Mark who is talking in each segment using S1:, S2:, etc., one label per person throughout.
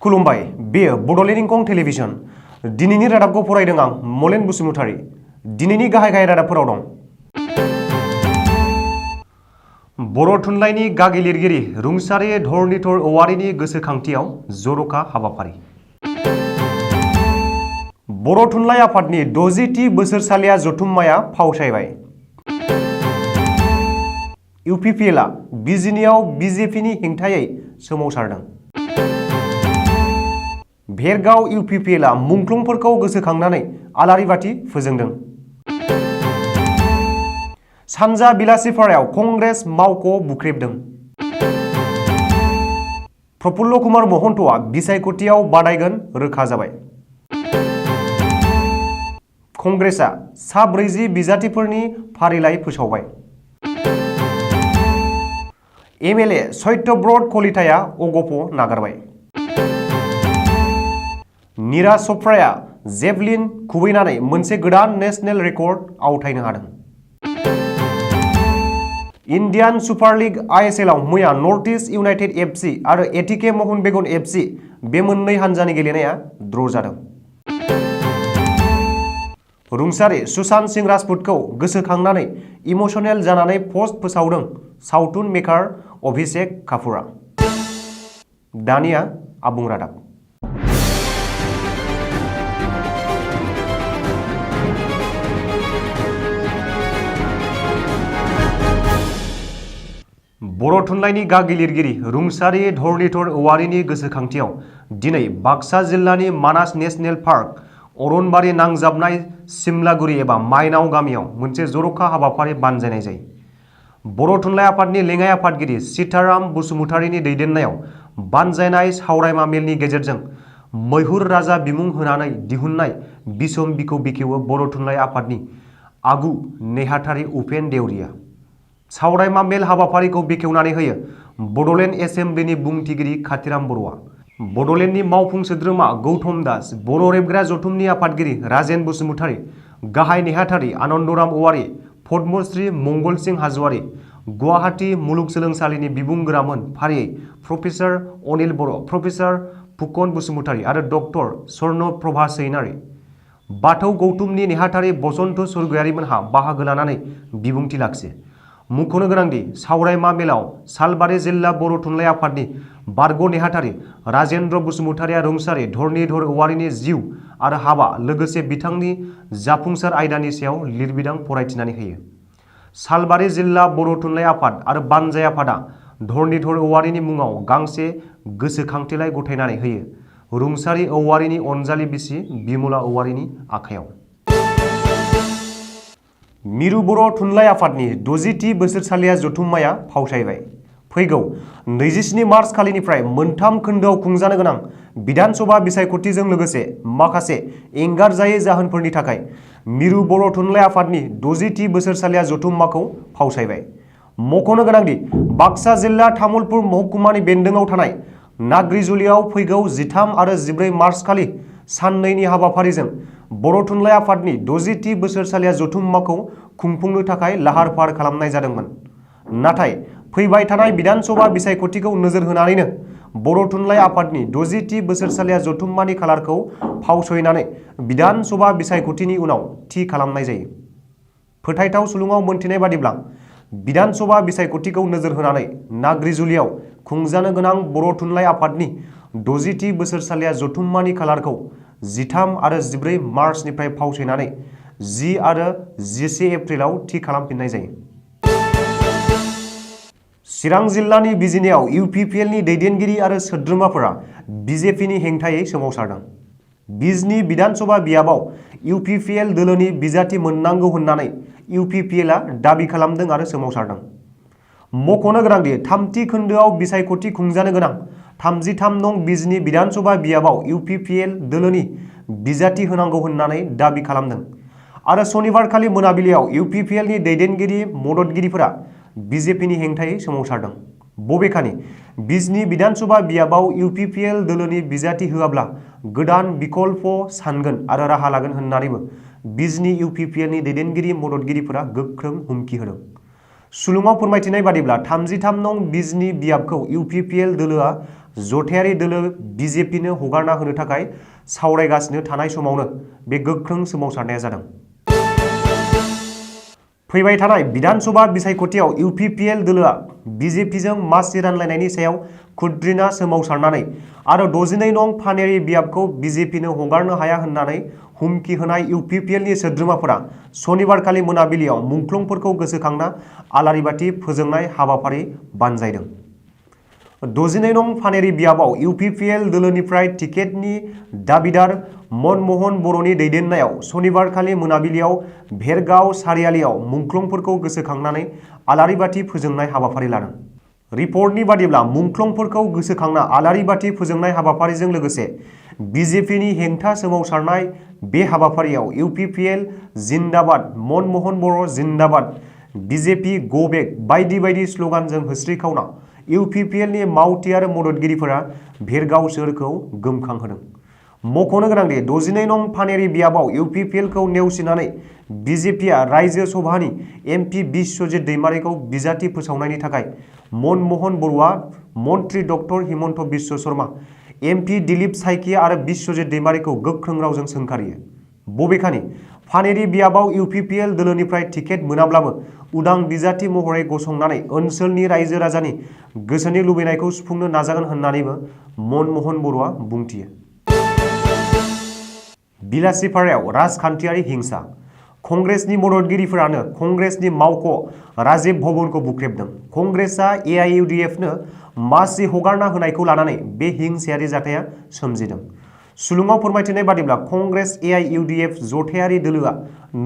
S1: खुलुमबाय बेयो बड'लेण्ड इंखं टेलिभिजन दिनैनि रादाबखौ फरायदों आं मलेन बसुमतारी दिनैनि गाहाय रादाबफोराव दं बर' थुनलाइनि गागि लिरगिरि रुंसारि धरनीधर औवारिनि गोसोखांथियाव जर'खा हाबाफारि बर' थुनलाइ आफादनि 60थि बोसोरसालिया जथुम्माया फावसायबाय इउपिपिएलआ बिजिनियाव बिजेपिनि हेंथायै सोमावसारदों भेरगाव इउपिपिएलआ मुंख्लंफोरखौ गोसोखांनानै आलारि बाथि फोजोंदों सानजा बिलासिपारायाव कंग्रेस मावख' बुख्रेबदों प्रफुल्ल कुमार महन्तआ बिसायख'थियाव बादायगोन रोखा जाबाय कंग्रेसआ सा-40 बिजाथिफोरनि फारिलाइ फोसावबाय एमएलए सत्यब्रत कलिताया अगप नागारबाय नीरज चोप्राया जेभलिन खुबैनानै मोनसे गोदान नेशनेल रेकर्ड आवथायनो हादों इन्डियान सुपार लीग आइएसएलआव मैया नर्थ इस्ट इउनाइटेड एफसी आरो एटिके मोहन बेगन एफसी बे मोननै हानजानि गेलेनाया ड्र' जादों रुंसारि सुशांत सिंह राजपूतखौ गोसोखांनानै इमोशनेल जानानै पस्ट फोसावदों सावथुन मेकार अभिषेक कापुरा दानिया आबुं रादाब बर' थुनलाइनि गागि लिरगिरि रुंसारि धरनीधर औवारिनि गोसोखांथियाव दिनै बाक्सा जिल्लानि मानास नेशनेल पार्क अरनबारि नांजाबनाय सिमलागुरि एबा माइनाव गामियाव मोनसे जर'खा हाबाफारि बानजायनाय जायो बर' थुनलाइ आफादनि लेङाइ आफादगिरि सीताराम बसुमतारीनि दैदेननायाव बानजायनाय सावरायमा मेलनि गेजेरजों मैहुर राजा बिमुं होनानै दिहुननाय बिसम बिखौ बेखेवो बर' थुनलाइ आफादनि आगु नेहाथारि उपेन देउरिया सावरायमा मेल हाबाफारिखौ बेखेवनानै होयो बड'लेण्ड एसेम्ब्लिनि बुंथिगिरि खाथिराम बर'आ बड'लेण्डनि मावफुं सोद्रोमा गौतम दास बर' रेबग्रा जथुमनि आफादगिरि राजेन बसुमतारी गाहाय नेहाथारि आनन्दराम औवारी पद्मश्री मंगल सिंह हाज'वारी गुवाहाटी मुलुगसोलोंसालिनि बिबुंगोरामोन फारियै प्रफेसर अनिल बर' प्रफेसर फुकन बसुमतारी आरो डक्टर स्वर्ण प्रभा सैनारि बाथौ गौतुमनि नेहाथारि बसन्त सरगयारिमोनहा बाहागो लानानै बिबुंथि लाखियो मुंख'नो गोनांदि सावरायमा मेलाव सालबारि जिल्ला बर' थुनलाइ आफादनि बारग' नेहाथारि राजेन्द्र बसुमतारीया रुंसारि धरनीधर औवारिनि जिउ आरो हाबा लोगोसे बिथांनि जाफुंसार आयदानि सायाव लिरबिदां फरायथिनानै होयो सालबारि जिल्ला बर' थुनलाइ आफाद आरो बानजाय आफादा धरनीधर औवारिनि मुङाव गांसे गोसोखांथिलाइ गथायनानै होयो रुंसारि औवारिनि अनजालि बिसि बिमला औवारिनि आखायाव मिरु बर' थुनलाइ आफादनि 60थि बोसोरसालिया जथुम्माया फावसायबाय फैगौ 27 मार्च खालिनिफ्राय मोनथाम खोन्दोआव खुंजानो गोनां विधानसभा बिसायख'थिजों लोगोसे माखासे एंगारजायै जाहोनफोरनि थाखाय मिरु बर' थुनलाइ आफादनि 60थि बोसोरसालिया जथुम्माखौ फावसायबाय मख'नो गोनांदि बाक्सा जिल्ला तामुलपुर महकुमानि बेन्दोङाव थानाय नाग्रिजुलियाव फैगौ 13 आरो 14 मार्च खालि साननैनि हाबाफारिजों बर' थुनलाइ आफादनि 60थि बोसोरसालिया जथुम्माखौ खुंफुंनो थाखाय लाहार फाहार खालामनाय जादोंमोन नाथाय फैबाय थानाय विधानसभा बिसायख'थिखौ नोजोर होनानैनो बर' थुनलाइ आफादनि 60थि बोसोरसालिया जथुम्मानि खालारखौ फावसयनानै विधानसभा बिसायख'थिनि उनाव थि खालामनाय जायो फोथायथाव सुलुङाव मोनथिनाय बादिब्ला विधानसभा बिसायख'थिखौ नोजोर होनानै नाग्रिजुलियाव खुंजानो गोनां बर' थुनलाइ आफादनि 60थि बोसोरसालिया जथुम्मानि खालारखौ 13 आरो 14 मार्चनिफ्राय फावसयनानै 10 आरो 11 एप्रिलाव थि खालामफिननाय जायो चिरां जिल्लानि बिजिनियाव इउपिपिएलनि दैदेनगिरि आरो सोद्रोमाफोरा बिजेपिनि हेंथायै सोमावसारदों बिजनि विधानसभा बियाबाव इउपिपिएल दोलोनि बिजाथि मोननांगौ होननानै इउपिपिएलआ दाबि खालामदों आरो सोमावसारदों मख'नो गोनांदि 3थि खोन्दोआव बिसायख'थि खुंजानो गोनां 33 नं बिजनि विधानसभा बियाबाव इउपिपिएल दोलोनि बिजाथि होनांगौ होननानै दाबि खालामदों आरो सनिबारखालि मोनाबिलियाव इउपिपिएलनि दैदेनगिरि मददगिरिफोरा बिजेपिनि हेंथायै सोमावसारदों बबेखानि बिजनि विधानसभा बियाबाव इउपिपिएल दोलोनि बिजाथि होआब्ला गोदान बिकल्प सानगोन आरो राहा लागोन होननानैबो बिजनि इउपिपिएलनि दैदेनगिरि मददगिरिफोरा गोख्रों हुमखि होदों सुलुङाव फोरमायथिनाय बादिब्ला 33 नं बिजनि बियाबखौ इउपिपिएल दोलोआ जथायारि दोलो बिजेपिनो हगारना होनो थाखाय सावरायगासिनो थानाय समावनो बे गोख्रों सोमावसारनाया जादों। फैबाय थानाय विधानसभा बिसायख'थियाव इउपिपिएल दोलोआ बिजेपिजों मासि रानलायनायनि सायाव खुद्रिना सोमावसारनानै आरो 62 नं फानेरि बियाबखौ बिजेपिनो हगारनो हाया होननानै हुमखि होनाय इउपिपिएलनि सोद्रोमाफोरा सनिबारखालि मोनाबिलियाव मुंख्लंफोरखौ गोसोखांना आलारि बाथि फोजोंनाय हाबाफारि बानजायदों। 62 नं फानेरि बियाबाव इउपिपिएल दोलोनिफ्राय टिकेटनि दाबिदार मनमोहन बर'नि दैदेननायाव सनिबारखालि मोनाबिलियाव भेरगाव सारियालियाव मुंख्लंफोरखौ गोसोखांनानै आलारि बाथि फोजोंनाय हाबाफारि लादों। रिपर्टनि बादिब्ला मुंख्लंफोरखौ गोसोखांना आलारि बाथि फोजोंनाय हाबाफारिजों लोगोसे बिजेपिनि हेंथा सोमावसारनाय बे हाबाफारियाव इउपिपिएल जिन्दाबाद, मनमोहन बर' जिन्दाबाद, बिजेपि गो बेक बायदि बायदि स्लगानजों होस्रिखावना इउपिपिएलनि मावथि आरो मददगिरिफोरा भेरगाव सोहोरखौ गोमखांहोदों। मख'नो गोनांदि 62 नं फानेरि बियाबाव इउपिपिएलखौ नेवसिनानै बिजेपिआ रायजो सभानि एमपि बिश्वजित दैमारिखौ बिजाथि फोसावनायनि थाखाय मनमोहन बर'आ मन्त्रि डक्टर हिमन्त बिश्व शर्मा, एमपि दिलीप सायखिया आरो बिश्वजित दैमारिखौ गोख्रों रावजों सोंखारियो। बबेखानि फानेरि बियाबाव इउपिपिएल दोलोनिफ्राय टिकेट मोनाब्लाबो उदां बिजाथि महरै गसंनानै ओनसोलनि रायजो राजानि गोसोनि लुबैनायखौ सुफुंनो नाजागोन होननानैबो मनमोहन बर'आ बुंथियो। बिलासिपारायाव राजखान्थियारि हिंसा, कंग्रेसनि मददगिरिफोरानो कंग्रेसनि मावख' राजीव भवनखौ बुख्रेबदों। कंग्रेसआ एआइइउडिएफनो मासि हगारना होनायखौ लानानै बे हिंसायारि जाथाया सोमजिदों। सुलुङाव फोरमायथिनाय बादिब्ला कंग्रेस एआइइउडिएफ जथायारि दोलोआ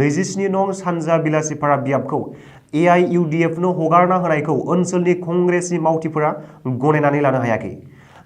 S1: 27 नं सानजा बिलासिपारा बियाबखौ एआइइउडिएफनो हगारना होनायखौ ओनसोलनि कंग्रेसनि मावथिफोरा गनायनानै लानो हायाखै।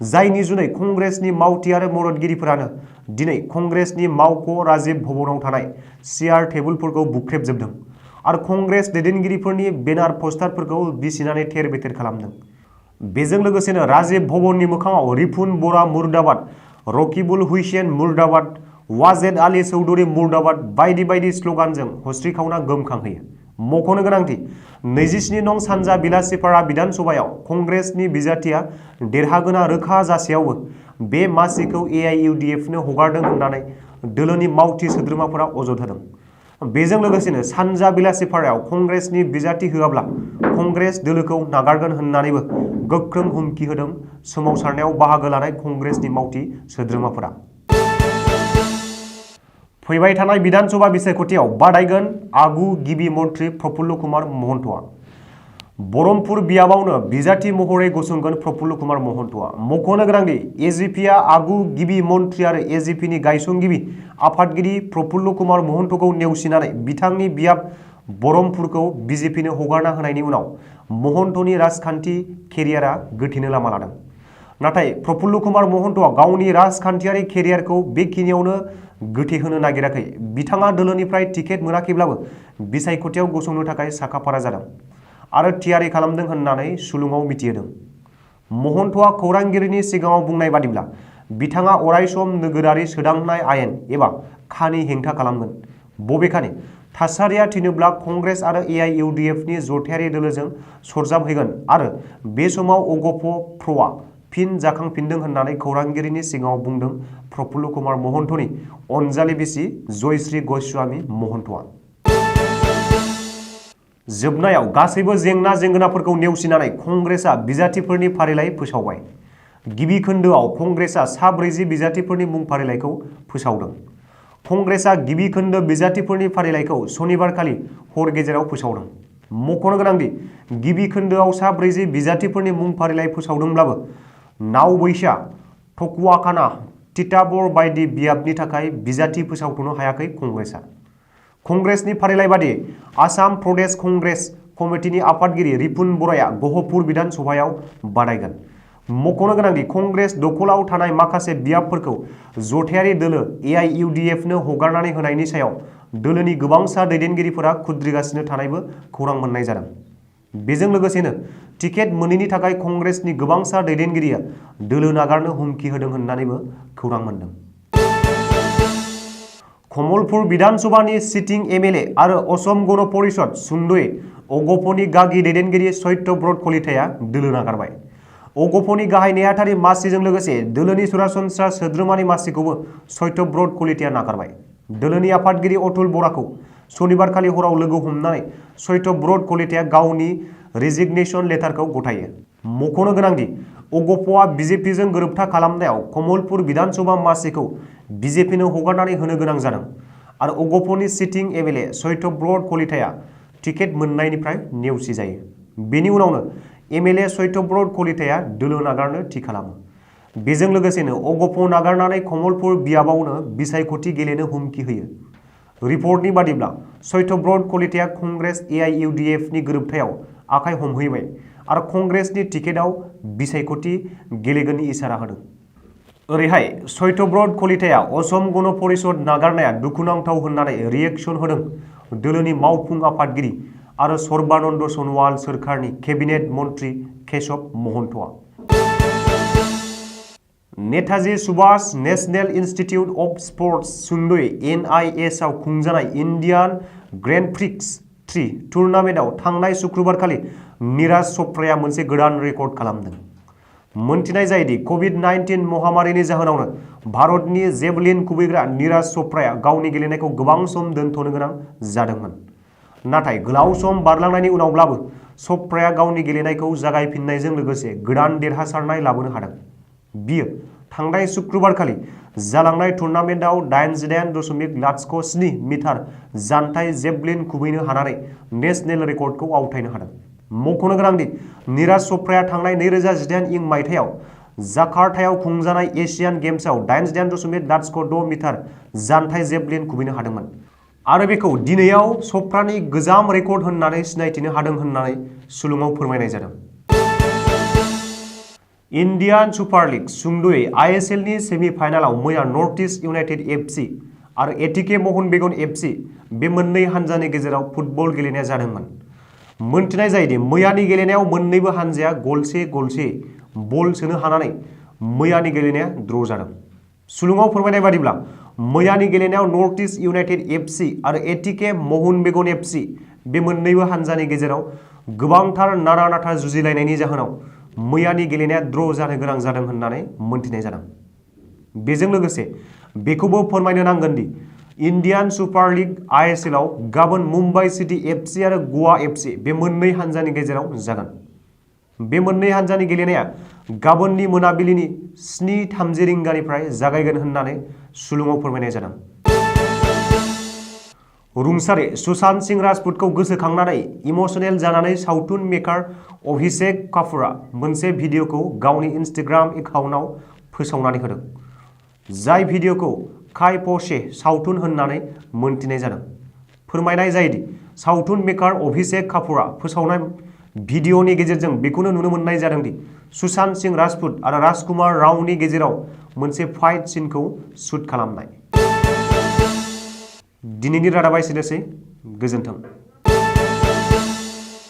S1: जायनि जुनै कंग्रेसनि मावथि आरो मददगिरिफोरानो दिनै कंग्रेसनि मावख' राजीव भवनाव थानाय सियार टेबुलफोरखौ बुख्रेबजोबदों आरो कंग्रेस दैदेनगिरिफोरनि बेनार पस्टारफोरखौ बिसिनानै थेर बेथेर खालामदों। बेजों लोगोसेनो राजीव भवननि मोखाङाव रिपुन बरा मुर्दाबाद, रकिबुल हुसैन मुर्दाबाद, वाजेद आली चौधुरी मुर्दाबाद बायदि बायदि स्लगानजों हस्रिखावना गोमखांहोयो। मख'नो गोनांदि 27 नं सानजा बिलासिपारा बिधानसभायाव कंग्रेसनि बिजाथिया देरहागोना रोखा जासेयावबो बे मासिखौ एआइइउडिएफनो हगारदों होननानै दोलोनि मावथि सोद्रोमाफोरा अजद होदों। बेजों लोगोसेनो सानजा बिलासिपारायाव कंग्रेसनि बिजाथि होआब्ला कंग्रेस दोलोखौ नागारगोन होननानैबो गोख्रों हुमखि होदों सोमावसारनायाव बाहागो लानाय कंग्रेसनि मावथि सोद्रोमाफोरा। फैबाय थानाय विधानसभा बिसायख'थियाव बादायगोन आगु गिबि मन्त्रि प्रफुल्ल कुमार महन्तआ। बरमपुर बियाबावनो बिजाथि महरै गसंगोन प्रफुल्ल कुमार महन्तआ। मख'नो गोनांदि एजिपिआ आगु गिबि मन्त्रि आरो एजिपिनि गायसनगिरि आफादगिरि प्रफुल्ल कुमार महन्तखौ नेवसिनानै बिथांनि बियाब बरमपुरखौ बिजेपिनो हगारना होनायनि उनाव महन्तनि राजखान्थि केरियारआ गोथेनो लामा लादों। नाथाय प्रफुल्ल कुमार महन्तआ गावनि राजखान्थियारि केरियारखौ बेखिनियावनो गोथेहोनो नागिराखै। बिथाङा दोलोनिफ्राय टिकेट मोनाखैब्लाबो बिसायख'थियाव गसंनो थाखाय साखाफारा जादों आरो थियारि खालामदों होननानै सुलुङाव मिथिहोदों। महन्तआ खौरांगिरिनि सिगाङाव बुंनाय बादिब्ला बिथाङा अरायसम नोगोरारि सोदांनाय आयेन एबा खानि हेंथा खालामगोन। बबेखानि थासारिया थिनोब्ला कंग्रेस आरो एआइइउडिएफनि जथायारि दोलोजों सरजाबहैगोन आरो बे समाव अगप'-प्रआ फिन जाखांफिनदों होननानै खौरांगिरिनि सिगाङाव बुंदों प्रफुल्ल कुमार महन्तनि अनजालि बिसि जयश्री गस्वामी महन्तआ। जोबनायाव गासैबो जेंना जेंगोनाफोरखौ नेवसिनानै कंग्रेसआ बिजाथिफोरनि फारिलाइ फोसावबाय। गिबि खोन्दोआव कंग्रेसआ सा 40 बिजाथिफोरनि मुं फारिलाइखौ फोसावदों। कंग्रेसआ गिबि खोन्दो बिजाथिफोरनि फारिलाइखौ सनिबारखालि हर गेजेराव फोसावदों। मख'नो गोनांदि गिबि खोन्दोआव सा 40 बिजाथिफोरनि मुं फारिलाइ फोसावदोंब्लाबो नावबैसा, टकुवाखाना, तिताबर बायदि बियाबनि थाखाय बिजाथि फोसावथ'नो हायाखै कंग्रेसआ। कंग्रेसनि फारिलाइ बादियै आसाम प्रदेश कंग्रेस कमिटिनि आफादगिरि रिपुन बराया गहपुर बिधानसभायाव बादायगोन। मख'नो गोनांदि कंग्रेस दखलाव थानाय माखासे बियाबफोरखौ जथायारि दोलो एआइइउडिएफनो हगारनानै होनायनि सायाव दोलोनि गोबांसा दैदेनगिरिफोरा खुद्रिगासिनो थानायबो खौरां मोननाय जादों। बेजों लोगोसेनो टिकेट मोनैनि थाखाय कंग्रेसनि गोबांसा दैदेनगिरिया दोलो नागारनो हुमखि होदों होननानैबो खौरां मोनदों। कमलपुर विधानसभानि सिटिं एमएलए आरो असम गण परिषद सुंदयै अगपनि गागि दैदेनगिरि सत्यव्रत कलिताया दोलो नागारबाय। अगपनि गाहाय नेहाथारि मासिजों लोगोसे दोलोनि सरासनस्रा सोद्रोमानि मासिखौबो सत्यब्रत कलिताया नागारबाय। दोलोनि आफादगिरि अतुल बराखौ सनिबारखालि हराव लोगो हमनानै सत्यब्रत कलिताया गावनि रेजिगनेशन लेटारखौ गथायो। मख'नो गोनांदि अगपआ बिजेपिजों गोरोबथा खालामनायाव कमलपुर विधानसभा मासिखौ बिजेपिनो हगारनानै होनो गोनां जादों आरो अगपनि सिटिं एमएलए सत्यब्रत कलिताया टिकेट मोननायनिफ्राय नेवसिजायो। बेनि उनावनो एमएलए सत्यब्रत कलिताया दोलो नागारनो थि खालामो। बेजों लोगोसेनो अगप नागारनानै कमलपुर बियाबावनो बिसायख'थि गेलेनो हुमखि होयो। रिपर्टनि बादिब्ला सत्यब्रत कलिताया कंग्रेस एआईइउडिएफनि गोरोबथायाव आखाइ हमहैबाय आरो कंग्रेसनि टिकेटआव बिसायख'थि गेलेगोननि इसारा होदों। ओरैहाय सत्यब्रत कलिताया असम गण परिषद नागारनाया दुखुनांथाव होननानै रिएक्शन होदों दोलोनि मावफुं आफादगिरि आरो सर्बानन्द सनवाल सोरखारनि केबिनेट मन्त्रि केशव महन्तआ। Netaji Subhas national institute of sports सुंदयै NIS आव खुंजानाय इन्डियान ग्रेन्ड प्रिक्स 3 टुर्नामेन्टआव थांनाय शुक्रबारखालि नीरज चोप्राया मोनसे गोदान रेकर्ड खालामदों। मोनथिनाय जायोदि कभिड-19 महामारिनि जाहोनावनो भारतनि जेभलिन खुबैग्रा नीरज चोप्राया गावनि गेलेनायखौ गोबां सम दोनथ'नो गोनां जादोंमोन। नाथाय गोलाव सम बारलांनायनि उनावब्लाबो चोप्राया गावनि गेलेनायखौ जागायफिननायजों लोगोसे गोदान देरहासारनाय लाबोनो हादों। बियो थांनाय शुक्रबारखालि जालांनाय टुर्नामेन्टआव 88.07 मिटार जानथाय जेभलिन खुबैनो हानानै नेशनेल रेकर्डखौ आवथायनो हादों। मख'नो गोनांदि नीरज चोप्राया थांनाय 2018 मायथाइयाव जाकार्तायाव खुंजानाय एशियान गेम्सआव 88.06 मिटार जानथाय जेभलिन खुबैनो हादोंमोन आरो बेखौ दिनैयाव चोप्रानि गोजाम रेकर्ड होननानै सिनायथिनो हादों होननानै सुलुङाव फोरमायनाय जादों। इन्डियान सुपार लिग सुंदयै ISLनि सेमिफाइनालाव मैया नर्थ इस्ट इउनाइटेड FC आरो एटिके मोहन बेगन FC बे मोननै हानजानि गेजेराव फुटबल गेलेनाया जादोंमोन। मोनथिनाय जायोदि मैयानि गेलेनायाव मोननैबो हानजाया गलसे बल सोनो हानानै मैयानि गेलेनाया ड्र' जादों। सुलुङाव फोरमायनाय बादिब्ला मैयानि गेलेनायाव नर्थ इस्ट इउनाइटेड FC आरो एटिके मोहन बेगन FC बे मोननैबो हानजानि गेजेराव गोबांथार नारा नाथा जुजिलायनायनि जाहोनाव मैयानि गेलेनाया ड्र' जानो गोनां जादों होननानै मोनथिनाय जादों। बेजों लोगोसे बेखौबो फोरमायनो नांगोन दि इन्डियान सुपार लिग ISL आव गाबोन मुम्बाइ सिटी FC आरो गवा FC बे मोननै हानजानि गेजेराव जागोन। बे मोननै हानजानि गेलेनाया गाबोननि मोनाबिलिनि 7:30 रिंगानिफ्राय जागायगोन होननानै सुलुङाव फोरमायनाय जादों। रुंसारि सुशांत सिंह राजपुतखौ गोसोखांनानै इमोशनेल जानानै सावथुन मेकार अभिषेक कापुरआ मोनसे भिडिअखौ गावनि इन्स्टाग्राम एकाउन्टआव फोसावनानै होदों। जाय भिडिअखौ काय प'शे सावथुन होननानै मोनथिनाय जादों। फोरमायनाय जायोदि सावथुन मेकार अभिषेक कापुरआ फोसावनाय भिडिअनि गेजेरजों बेखौनो नुनो मोननाय जादों दि सुशांत सिंह राजपुत आरो राजकुमार रावनि गेजेराव मोनसे फाइट सिनखौ शुट खालामनाय। दिनैनि रादाबा एसेनोसै। गोजोन्थों।